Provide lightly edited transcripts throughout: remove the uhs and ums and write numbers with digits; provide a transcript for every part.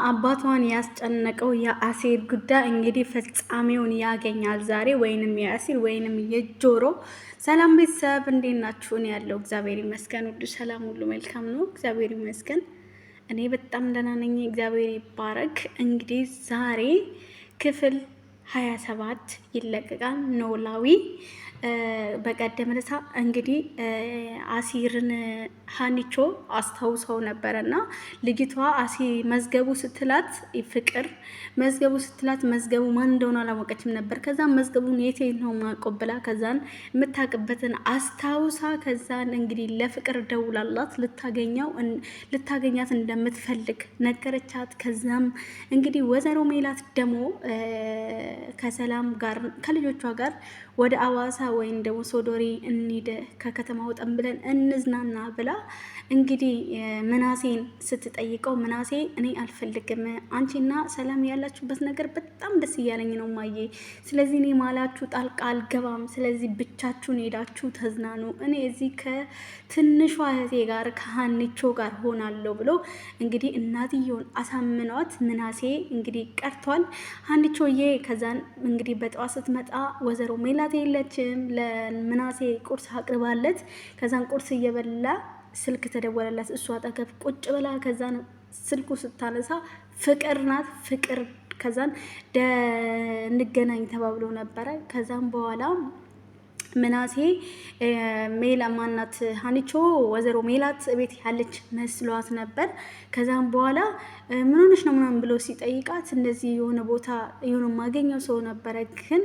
አባቷን ያስጨነቀው የአሴር ጉዳይ እንግዲህ ፍጻሜውን ያገኛል ዛሬ፣ ወይንም የአሴር ወይንም የጆሮ። ሰላም ቤተሰብ እንዴት ናችሁ? እኔ ያለው እግዚአብሔር ይመስገን፣ ሁሉ ሰላም፣ ሁሉ መልካም ነው። እግዚአብሔር ይመስገን፣ እኔ በጣም ደህና ነኝ። እግዚአብሔር ይባረክ። እንግዲህ ዛሬ ክፍል 27 ይለቀቃል። ኖላዊ በቀደም ዕለት እንግዲህ አሲርን ሀኒቾ አስታውሰው ነበረ እና ልጅቷ አሲ መዝገቡ ስትላት ፍቅር መዝገቡ ስትላት መዝገቡ ማን እንደሆነ አላወቀችም ነበር። ከዛን መዝገቡን የት ነው ማውቀው ብላ ከዛን የምታውቅበትን አስታውሳ ከዛን እንግዲህ ለፍቅር ደውላላት ልታገኘው ልታገኛት እንደምትፈልግ ነገረቻት። ከዛም እንግዲህ ወይዘሮ ሜላት ደግሞ ከሰላም ጋር ከልጆቿ ጋር ወደ አዋሳ ወይም ደግሞ ሶዶሪ እንሂድ ከከተማ ወጠን ብለን እንዝናና ብላ እንግዲህ ምናሴን ስትጠይቀው ምናሴ እኔ አልፈልግም፣ አንቺና ሰላም ያላችሁበት ነገር በጣም ደስ እያለኝ ነው ማዬ፣ ስለዚህ እኔ ማላችሁ ጣልቃ አልገባም፣ ስለዚህ ብቻችሁን ሄዳችሁ ተዝናኑ፣ እኔ እዚህ ከትንሿ እህቴ ጋር ከሀኒቾ ጋር ሆናለሁ ብሎ እንግዲህ እናትየውን አሳምኗት ምናሴ እንግዲህ ቀርቷል። ሀኒቾዬ ከዛን እንግዲህ በጠዋት ስትመጣ ወይዘሮ ሜላት የለችም። ለምናሴ ቁርስ አቅርባለት ከዛን ቁርስ እየበላ ስልክ ተደወለላት። እሱ አጠገብ ቁጭ ብላ ከዛን ስልኩ ስታነሳ ፍቅር ናት። ፍቅር ከዛን እንገናኝ ተባብሎ ነበረ። ከዛም በኋላ ምናሴ ሜላ ማናት ሀኒቾ ወይዘሮ ሜላት ቤት ያለች መስሏት ነበር። ከዛም በኋላ ምን ሆነሽ ነው ምናምን ብሎ ሲጠይቃት እንደዚህ የሆነ ቦታ የሆነ ማገኘው ሰው ነበረ፣ ግን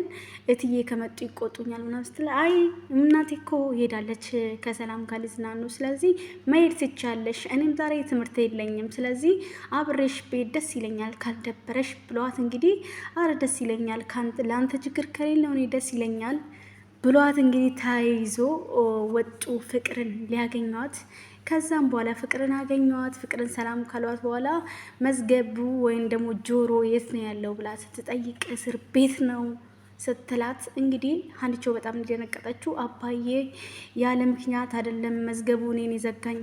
እትዬ ከመጡ ይቆጡኛል ምናምን ስትል አይ እናቴ እኮ ሄዳለች ከሰላም ጋር ሊዝናኑ፣ ስለዚህ መሄድ ትቻለሽ፣ እኔም ዛሬ ትምህርት የለኝም፣ ስለዚህ አብሬሽ ቤት ደስ ይለኛል ካልደበረሽ ብሏት እንግዲህ አረ ደስ ይለኛል ለአንተ ችግር ከሌለው እኔ ደስ ይለኛል ብሏት እንግዲህ ተያይዞ ወጡ ፍቅርን ሊያገኟት። ከዛም በኋላ ፍቅርን አገኟት። ፍቅርን ሰላም ካሏት በኋላ መዝገቡ ወይም ደግሞ ጆሮ የት ነው ያለው ብላ ስትጠይቅ እስር ቤት ነው ስትላት እንግዲህ ሀንቾ በጣም እንደነቀጠችው አባዬ ያለ ምክንያት አይደለም መዝገቡ እኔን የዘጋኝ